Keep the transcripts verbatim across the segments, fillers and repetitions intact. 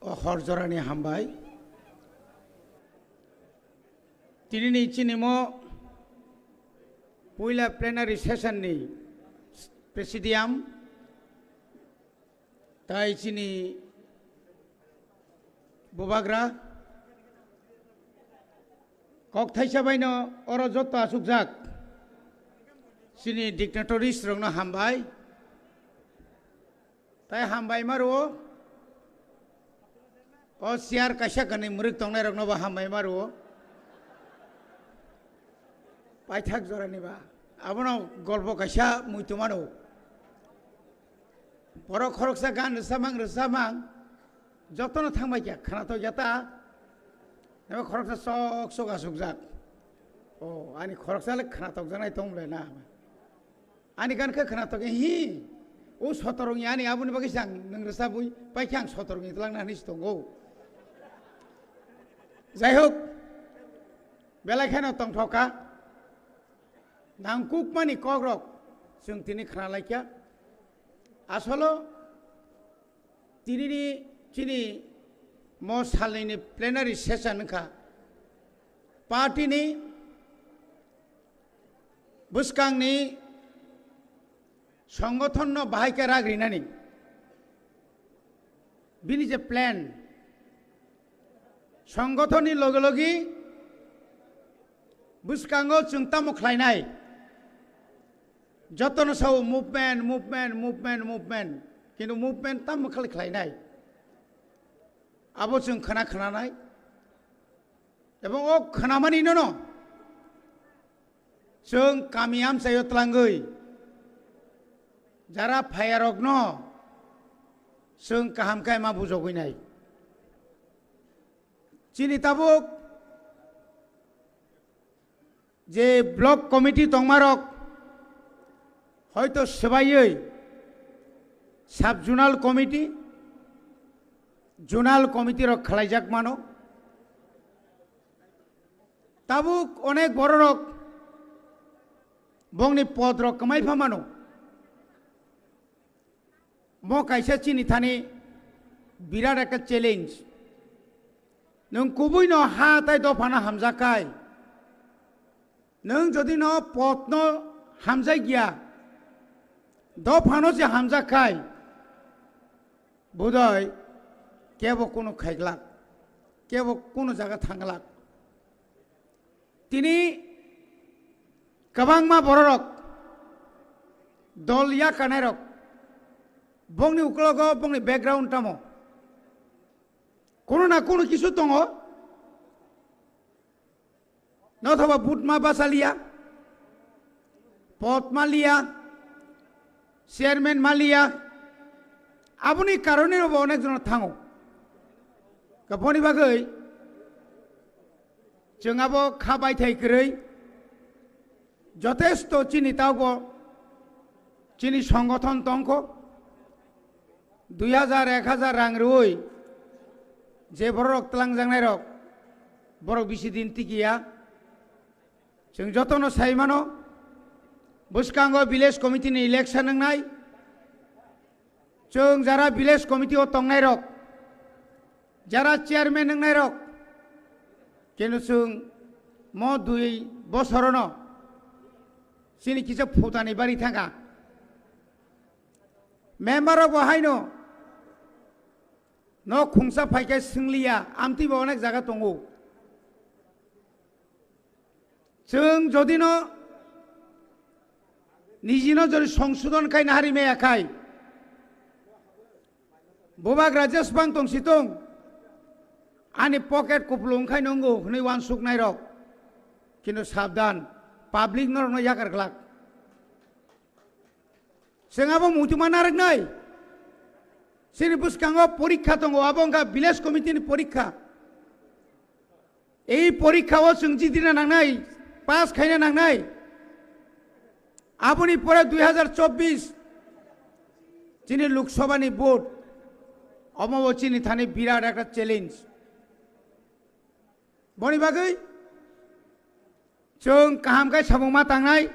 O hor jorani hambai. Tinini chini mo puila plenary session ni presidium tai chini bubagra kok thaisa baino oro jotto asukjak chini dignitaries rokno hambai. Tai hambai ma rwo. O chair kaisa kanwi mwrwk tongnai rokno bo hambai ma rwo. Paithak jorani ba. Abono golpo kaisa muitu mano. Borok khoroksa gan rwsamang rwsamang jotono thangbai kha khwnatok ya ta. Ebo khoroksa sok sok asukjak. O ani khoroksa le khwnatok janai tong le na. Ani gan khe khwnatok hi. O sotorong ya ani aboni bagwi sang nwng rwsa bui pai khe ang sotorong twlang na hinwi tongo. Jai hok. Belai kheno tongthok kha. Nangkukmani kokrok chwng tini khna lai kha. Asolo tinini chini mo salnini plenary session wngkha. Party ni bwskangni songgothonno bahai khe rak rinani. Bini je plan, songgothonni loge loge bwskango chwng tamo khlainai? Jotono sao movement, movement, movement, movement. Kintu movement tamo khali khlainai? Abo chwng khna khnanai. Ebong o khnamani nono chwng kami amchaio tlangwi jara phayarokno chwng kaham khe ma bujogwi nai. Chini tabuk je block committee tongmarok hoito swbaiwi sub zonal committee, zonal committee rok khlaijak mano. Tabuk onek bororok bongni pod rok kwmai pha mano. Mo kaisa chini thani birat ekta challenge. Nwng kubui no ha tai dophano hamjak khai, nwng jodi no pod no hamjak ya, dophano se hamjak khai, budoi kebo kunu khaiglak, kebo kunu jaga thanglak. Tini kwbangma bororok dol yakanairok bongni uklogo bongni background tamo? Kunu na kunu kisu tongo. Nothoba but ma basa liya, pod ma liya, chairman ma liya, aboni karone bo onek jon thango. Kaboni bagwi chwng abo kha baithai kwrwi jotesto chini taubo chini songothon tongkho. Dui hajar, ek hajar rang rwui je bororok twlangjaknairok, borok bisi din tikiya. Chwng jotono sai mano, bwskango village committee ni election wngnai. Chwng jara village committee o tongnairok, jara chairman wngnairok, kenu chwng mo dui bosorono chini kisa phutani bari thangkha. Member rok bo haino nok khungsa phaikhe swngliya, amtwi bo onek jaga tongo. Chwng jodi no niji no jodi songsodon khai nahari maya khai, bobak Rajesh bang tong si tong, ani pocket kupulung khai nungo hwnwi uansuknai rok, kintu sabdan, public norokno yakar glak. Chwng abo muitu ma narwknai. Chini bwskango porikha tongo, abo wngkha village committee ni porikha. Ei porikha o chwng jidina nangnai, pass khaina nangnai. Aboni pore dui hajar chobbish chini Lok Sabha ni vote, omo bo chini thani birat ekta challenge. Boni bagwi chwng kaham khe samung ma tangnai,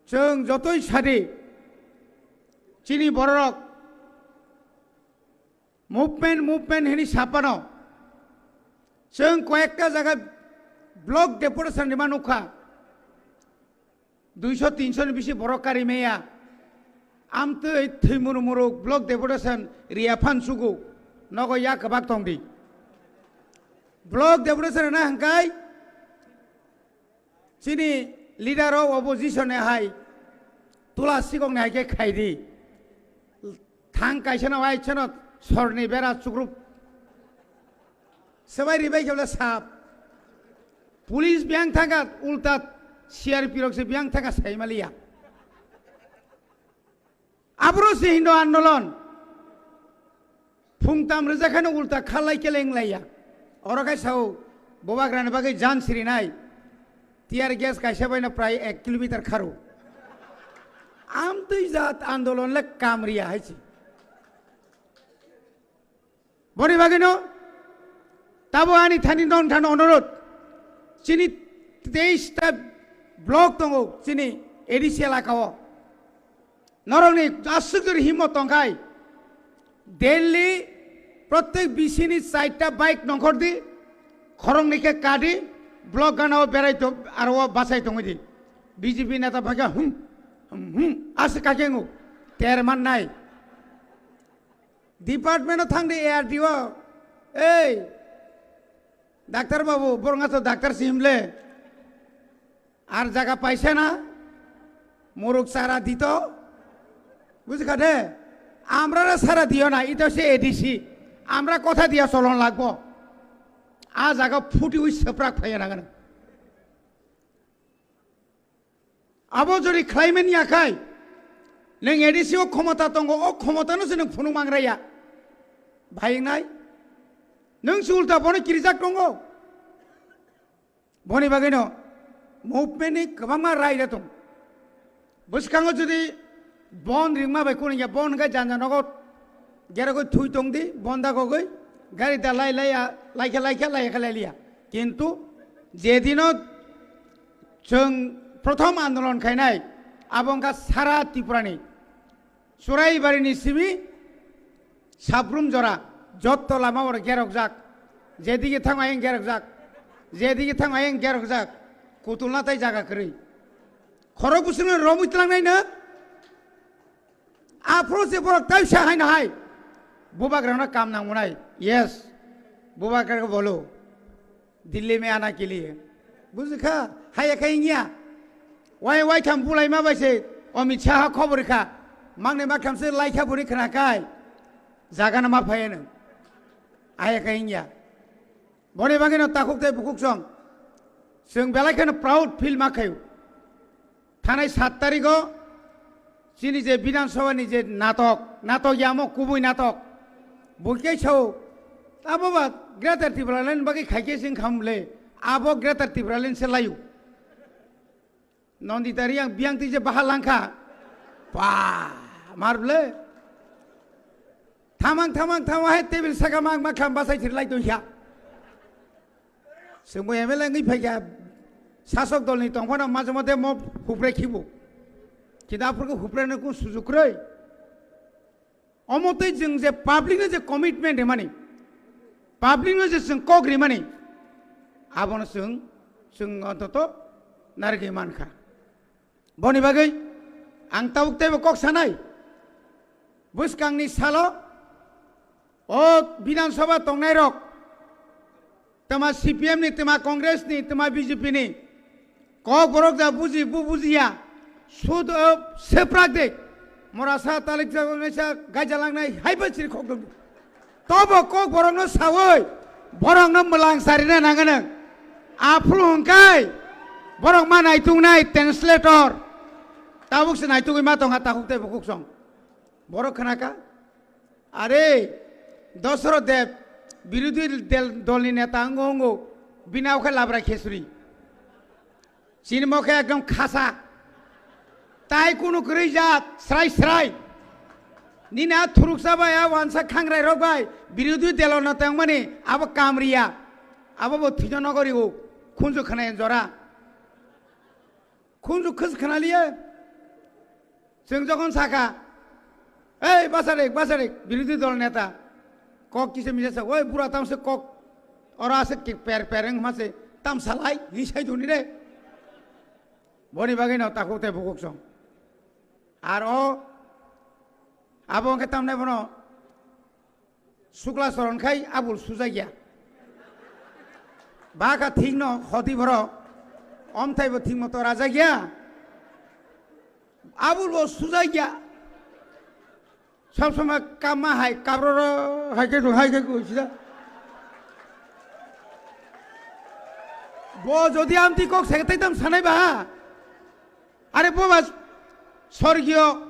chwng jotoi sadi chini bororok Movement, movement hini sapano. Chwng koyekta jaga block deputation rima nukha. Duiso tinso ni bisi borok kari meya. Amtwi thwimuru muru block deputation riya phan sugu. Nogo ya kwbak tongdi. Block deputation na hangkai. Chini leader of opposition ni hai tula sikok ni hai khe khai di. Thang kaisa no ai chano sorni bera chukrup. Sebai ribai khe sap. Police biyang thangka ulta C R P rok se biyang thangka saimaliya. Aboro se hindo andolon. Phung tam rwjak haino ulta khalai keleng laiya. Oro khai sao, bubagrani bagwi jan sirinai. Tear gas kaisa baino prai ek kilometer kharo. Amtwi jat andolon le kamriya hai se. Boni bagwino tabo ani thani non thani onorot. Chini teis ta block tongo chini A D C elaka o. Norokni aswk jori himmo tongkhai. Daily prottek bisini chaita bike nongkhor di, khoroknwi khe kadi, block gana o berai to, aro o bachai tongwi di. B J P neta phai khe hum, hum, hum, aswk kake wngo, ter mannai. Department o thang di A R D o, ei, doctor babu, borok to doctor si himle. Ar jaga paisa na? Muruk sara dito? Bujikha de? Amrara sara diyo na, ito se A D C. Amra kotha diya cholon lagbo. A jaga phuti ui seprak phaiya nangani. Abo jori khlaimen ya khai, nwng A D C o khomota tongo, o khomota no se nwng phunuk mangraya. Bhai nai? Nwng se ulta bono kirijak tongo. Boni bagwino movement ni kwbangma raida tong. Bwskango jodi bon ringma bai kuno ya, bon hwnkhe janja nogo gerogoi thui tong di, bon da gogoi gari da lai lai ya, lai khe lai khe lai khe lai liya. Kintu jedino chwng prothom andolon khainai, abo wngkha sara Tripurani Churaibarini simi Sabrum jora, jotto lama oro gerokjak, jedigi thang ayang gerokjak, jedigi thang ayang gerokjak, kutulna tai jaga kwrwi. Khorok bwswkno romwi twlangnaino, aphuru se borok tai sa haino hai, bubagrano kam nangmunai, yes, bubagrano bolo. Delhi mein aana ke liye. Bujikha, haya kha ingya. Wai, wai tham bulai ma bai se, Amit Shah khobor kha. Mangne ma tham se lai kha buri khna kai. Jaga na ma phaya nang. Haya kha ingya. Boni bagwi no takhuk tei bukhuk song. Chwng belai kheno proud feel ma khayo. Thanai sat tarigo chini je Bidhan Sabha ni je natok, natok yamo kubui natok. Buikhe sao, abo ba Greater Tipraland bagwi khaikhe sing khamle, abo Greater Tipraland se layu. Nandita Reang biyang twi je baha langkha. Pa, mar ble. Thamang, thamang, thamang hai table saka mang ma kham basai thir lai tong kha. Chwngbo M L A wngwi phaikha, sasok dolni tongphano majhe majhe mo hupre khibo. Kintu aphurkhe hupreno kun sujuk kwrwi. Omo tei chwng je public no je commitment rimani, public no je chwng kok rimani, abono chwng, chwng ontoto narigwi mankha. Boni bagwi ang tabuk teibo kok sanai, bwskangni salo o Bidhan Sabha tongnairok, twma C P M ni, twma Congress ni, twma B J P ni kok borok da buji, bu bujiya, sud, uh, seprak de, mora sa talik jalangnai sa gaija langnai haiba chiri khok dong. Tobo kok borokno sawi, borokno mwlang sarina nangano. Aphuru hwnkhe borok ma naitungnai translator. Tabuk se naitugwi ma tongkha takhuk tei bukhuk song. Borok khnakha, "Are, Dosoroth Deb, birodhi del-, dolni neta wngo wngo, bini o khe labra khesuri." Chini mokhe ekdom khasa. Tai kunu kwrwi jat, srai srai. Nini a thuruksa bai, a wansa khangrai rok bai, birodhi delo no tongmani, abo kamriya. Abo bo thwino nogori o, khunju khnayan jora. Khunju khus khnaliya. Chwng jokhon sakha, "Ei, basarik, basarik, birodhi dol neta." Kok kisa misa sa, "Oi, bura tamse kok, ora ase ki per per wng ma se, tamsa lai," hinwi sai thuni re. Boni bagwi no takhuk tei bukhuk song. Ar o, abo wngkhe tamnai bono Sukla Soron khai abul sujakya. Bakha thik no hoti borok, omthai bo thik moto rajakya. Abul bo sujakya. Sab somoi kama hai kabroro hai khe hai khe sida. Bo jodi amtwi kok se tei tam sanai ba. Are bo ba sorgiyo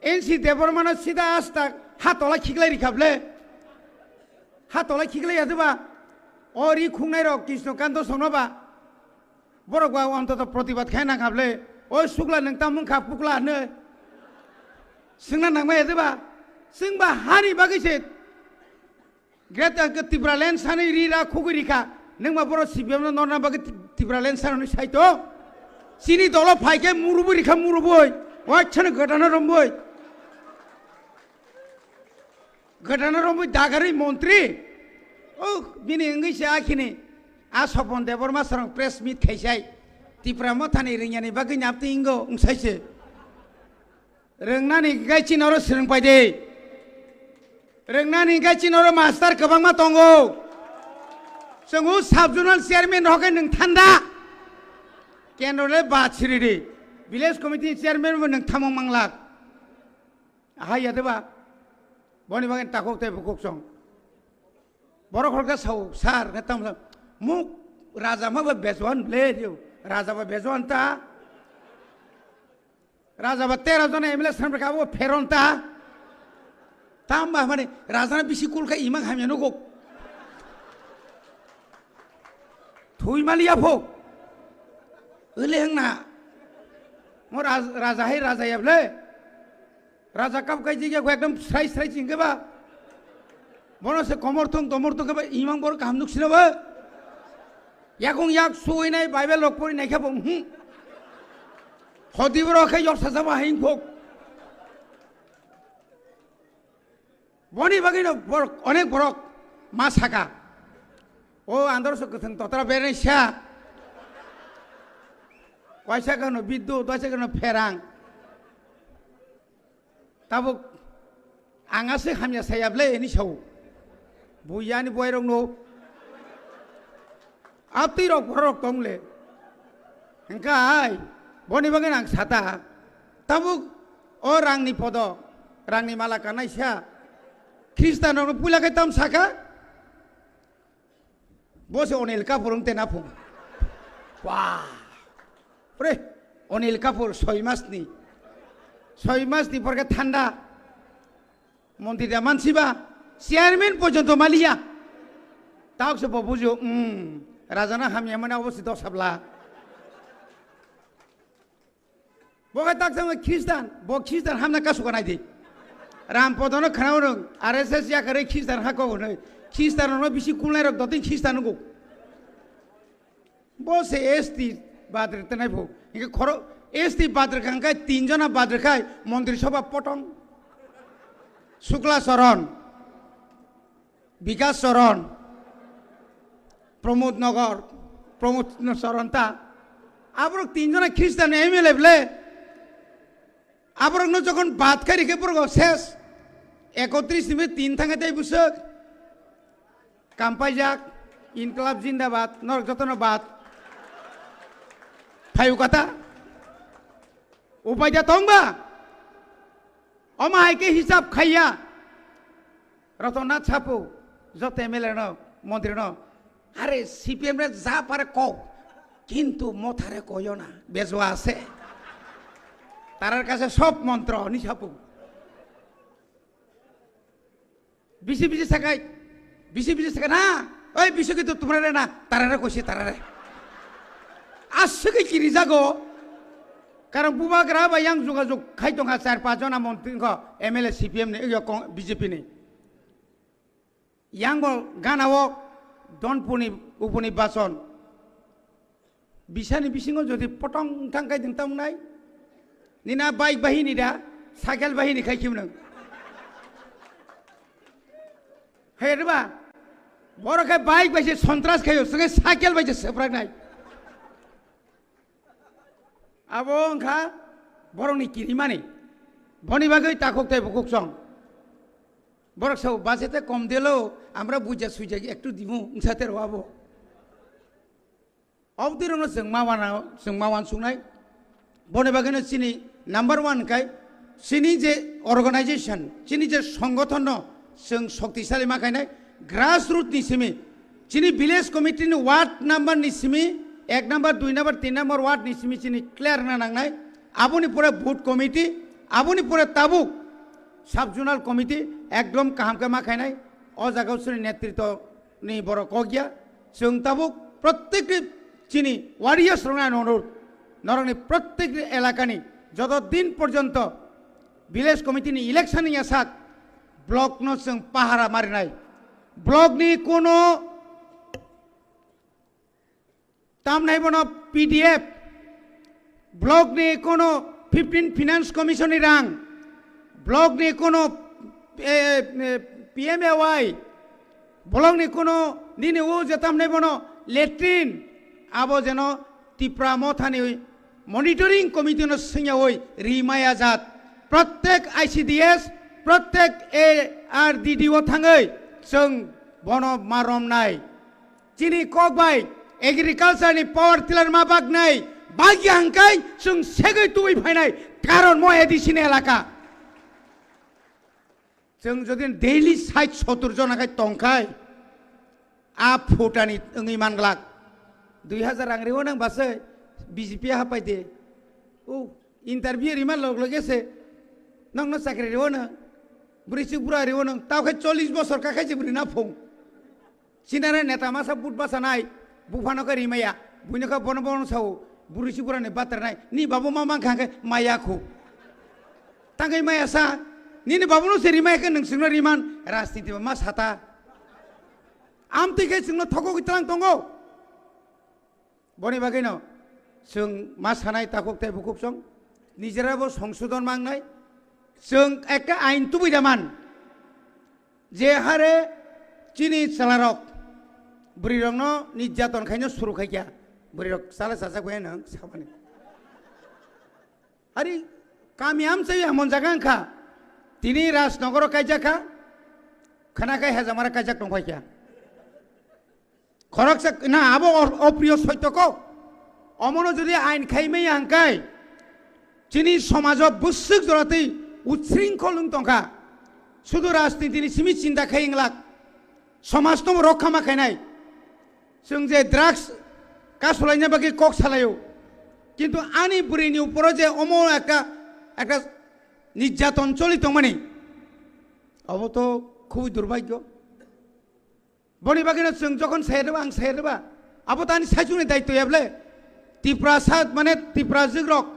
N C Debbarmano sida asta ha tola khiklai rikhaple. Ha tola khiklai yadu ba. O ri khungnai rok Krishno Kanto songno ba. Borok ba ontoto protibad khai nang khaple, "Oi sukla, nwng tamo wngkha pukla?" hinwi swngna nangmaya de ba? Chwng ba hani bagwi se Greater Tipraland sanwi ri ra khugwi rikha. Nwng ba borok C P M no norna bagwi Ti-, Tipraland sanwi saito. Chini dolo phaikhe murubwi rikha murubwi. Wachhano gotana rombwi. Gotana romwi dagarwi montri. O bini wngwi se akhini. A Sopon Debbarma sarong press meet khaisai. Tipra mothani ringyani bagwi napti ingo wngsaise. Rwngnani hinkhe chini oro swrwng paide. Rwngnani hinkhe chini oro master kwbangma tongo. Chwngo sub zonal chairman rokhe nwng thanda. Kendro le ba chiridi. Village committee chairman bo nwng thamung manglak. Ahai ya deba. Boni bagwi takhuk tei bukhuk song. Borok khoroksa sao, "Sir," hwnkhe tamo sa, "Muk raja ma ba bejoan ble dio. Raja ba bejoan ta. Raja ba tera jona M L A sanbra kabo pheron ta. Tamo ba mani raja na bisi kulka imang hamya nugo. Thui mali apho. Ele hangna. Mo raj-, raja hai raja ya ble." Raja kap kai jigya ko ekdom srai srai chingke ba. Bono se komor thung tomor thung ke ba imang bor kaham nuk sino ba. Yakung yak suinai Bible rok pori nai khe bo, hmm. Hodi boro khe yok saja ba hain khok. Boni bagwi no borok, onek borok ma saka. O andor so kwthwng totra berai sa. Kaisa kano biddu, kaisa kano pherang. Tabuk ang aswk hamya saya ble hwnwi sao. Buiyani buairokno. Abtwi rok borok tong le. Hwnkhe ai, boni bagwi ang sata. Tabuk o rangni podo, rangni mala kanai sa. Khristanrokno puila khe tam saka? Bo se Anil Kapoor wng tena phung. Wah. Pre, Anil Kapoor soi mas ni. Soi mas ni porke thanda. Montri da mansi ba. Chairman porjonto maliya. Taok se bo bujio, hmm. Rajana hamya mane obo se dos habla. Bo khe tak chama Khristan, bo Khristan hamna kasuka nai di. Ram Podono khana rwng, R S S yakarwi Khristan hako hwnwi. Khristan rokno bisi kulnai rok dotwi Khristan nugo. Bo se S T badre tenai phu. Inke khoro S T badre kangkai tin jona badre khai Montri Sobha potong. Sukla Charan. Bikas Charan, Pramod Nagar, Pramod Charan ta. Aborok tin jona Khristan M L A ble. Aborokno jokhon bad khai rikhe borok ses. Ekotris ni tin thangkhe tei bwswk. Kampaijak, Inklab Jindabad, norok jotono bad. Phayu kata. Upai da tongba. Omo hai khe hisab khaiya. Rotonna chapu, joto M L A no, montri no, "Are C P M re ja pare kok, kintu mothare koyo na, bejua ase. Tarar kache sob montro," hwnwi chapu. Bisi bisi sakai, bisi bisi sakai na, "Oi bisi kintu tumrare na, tarare koise tarare." Aswk khe kirijago. Karon bubagra ba yang jogajog khai tongkha char panch jona montri wngkha M L A C P M ni, yo kong-, B J P ni. Yang bo gana o Donpuni uponi bason. Bisani bisingo jodi potong thang kai ding tam nai. Nina bike bahini da, cycle bahini khai khim nang. Khe rwba, borok khe bike bai se sontras khaio, swngkhe cycle bai se swpraknai. Abo wngkha borokni kirimani. Boni bagwi takhuk tei bukhuk chong. Borok sao, "Base te kom dilo, amra buja suja ektu dimu," wngsa te rw abo. Obdirokno chwng ma wana, chwng ma wansuknai. Boni bagwino chini number one kai, chini je organization, chini je songothonno chwng shoktisali ma khainai, grassroot ni simi, chini village committee ni ward number ni simi, ek number, dui number, tin number ward ni simi chini clear na nangnai. Aboni pore booth committee, aboni pore tabuk sub zonal committee ekdom kaham khe ma khainai. O jaga chini netritwo ni borok kok ya. Chwng tabuk prottek chini warriors rokno ano onurudh, norokni prottek elakani joto din porjonto village committee ni election ni yasak block no chwng pahara marinai. Block ni kono tamnai bono P D F, block ni kono fifteen Finance Commission ni rang, block ni kono, eh, eh, P M A Y, block ni kono nini o je tamnai bono latrine, abo jeno Tipra Mothani monitoring committee no swngyawi rimaya jat. Prottek I C D S, prottek A R D D o thangwi chwng bono maromnai. Chini kok bai agriculture ni power tiller ma baknai, bagya hangkai chwng segwi tubui phainai, karon mo A D C ni elaka. Chwng jodi daily sait sotur jona khai tongkhai, a phutani wngwi manglak. Dui hajar rang riwo nang base B J P hapai de. O interview rima log loge se nokno chakri riwo nang, bwrwi chuk bura riwo nang, tao khai chollish bosor ka khai se bwrwi na phung. Chinare neta masa but basa nai, buphano khe rimaya, buino khe bono bono sao, bwrwi si burani batra nai, ni babu ma mankha khe maya khu. Tangwi maya sa, nini babuno se rimaya khe nwng singno riman, rajniti ma sata. Amtwi khe singno thokogwi tlang tongo. Boni bagwino chwng ma sanai takhuk tei bukhuk chwng, nijera bo songsodon mangnai, chwng ekta ain tubui da man. Je hare chini chwlarok bwrwirokno nirjaton khaino suru khaikha, bwrwirok chala chajak bai nang samani. Ari kami amchai hamon jaga wngkha, tini Rajnogoro kaijak kha, khana khai Hejamara kaijak tongphaikha. Khoroksa na abo or-, opriyo soito kok. Omono jodi ain khaimaya hangkai, chini somajo bwswk joratwi utsringkhol wng tongkha. Sudu rajnitini simi chinta khai wnglak. Somajno rokha ma khainai. Chwng je drugs kasulaina bagwi kok salaio. Kintu ani bwrwini uporo je omo ekta, ekta nirjaton choli tongmani. Obo to khubui durbhagyo. Boni bagwino chwng jokhon sayadeba, ang sayadeba, abo tani saichungni daityo yable. Tiprasa mane Tipra jigrok.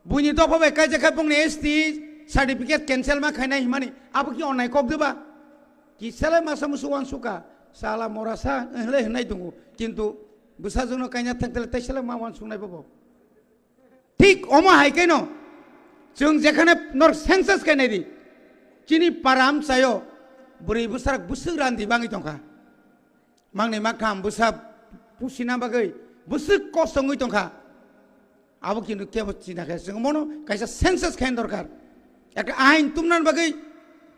Buini dopha bai kaijak khai bongni S T certificate cancel ma khainai himani. Abo ki onnai kok deba? Ki sele masa musu wansuka. Sala morasa, eh, le hinai dungu. Kintu bwsajwkno kaina thangtele tai sele ma wansuknai bobo. Thik omo hai khe no, chwng jekhane nor census khe nai di, chini para amchaio bwrwi bwsarok bwswk randi bangwi tongkha, mangni makham bwsa pusina bagwi bwswk kosongwi tongkha. Abo kintu kebo china khe chwng mono kaisa census khaina dorkar, ekta ain tumna bagwi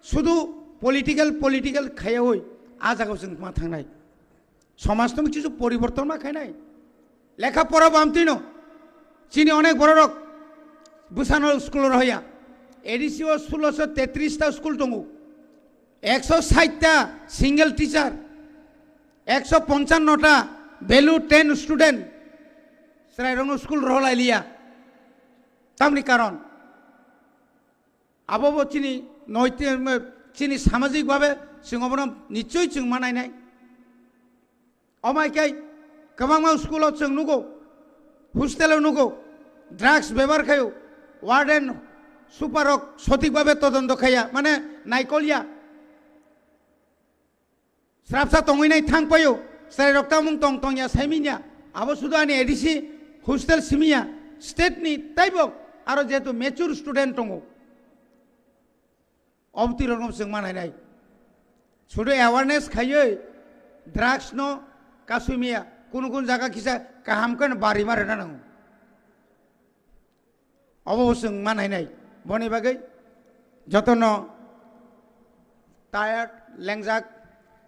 sudu political, political khayawi a jagao chwng ma thangnai. Somaj tong kichu poriborton ma khainai. Lekha pora bo amtwino. Chini onek bororok bwsano school rohoya. A D C o sulosho tetris ta school tongo. Ekso sait ta single teacher. Ekso ponchanno ta value ten student. Chwrairokno school roholailiya. Tamni karon. Abo bo chini noiti-, chini samajik babe chwng obono nichoi chwng ma nainai. Omai khe kwbangma school o chwng nugo, hostel o nugo, drugs bebohar khaio, warden, super rok sothik babe todonto khaiya, mane naikolya. Srapsa tongwi nai thang paio, chwrairok tamung tong tongya saimanya, abo sudu ani A D C hostel simiya, state ni taibo aro jehetu mature student tongo. Obtirokno chwng ma nainai. Sudu awareness khaiwi drugs no kasumia kunu kunu jaga kisa kaham khe no bari ma rwna nango. Obo bo chwng ma nainai. Boni bagwi jotono tired, lengjak,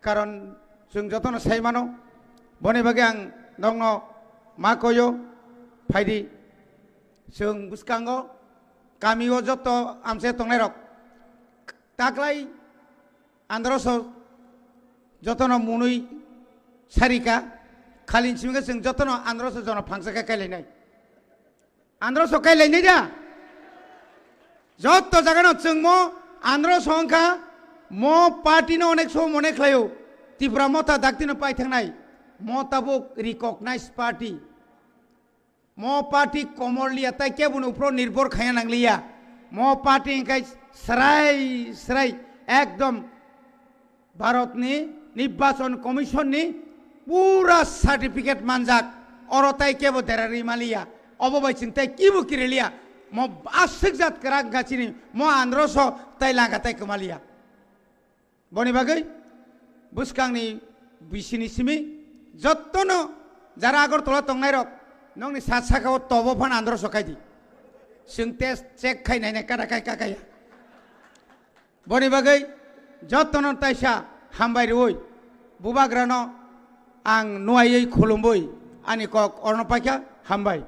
karon chwng jotono sai mano. Boni bagwi ang nokno ma koyo, phaidi. Chwng bwskango, kamio joto amse tongnairok taklai androso jotono munui sarika, khalin simikhe chwng jotono androso jono phangsa khe kailainai. Androso kailainai da? Joto jagano chwngmo androso wngkha, mo party no onek som onek khlaio, Tipra Motha daktino paithangnai, mo tabuk recognized party. Mo party komor liya, tai keboni upro nirbhor khaya nang liya. Mo party hingkai srai srai ekdom Bharat ni Nirbachon Commission ni pura certificate manjak. Oro tai kebo derari maliya. Obo bai chwng tai kibo kiriliya. Mo aswk jat kwrak wngkha chini. Mo androso tai langa tai kwmaliya. Boni bagwi bwskangni bisini simi jottono jara Agartala tongnairok nokni sat sakao tobo phan androso kaidi. Chwng test check khai nainai kada khai kakaya. Boni bagwi jottono taisa hambai rwui bubagrano ang nuaiwi khulumwi ani kok orno paikha, hambai.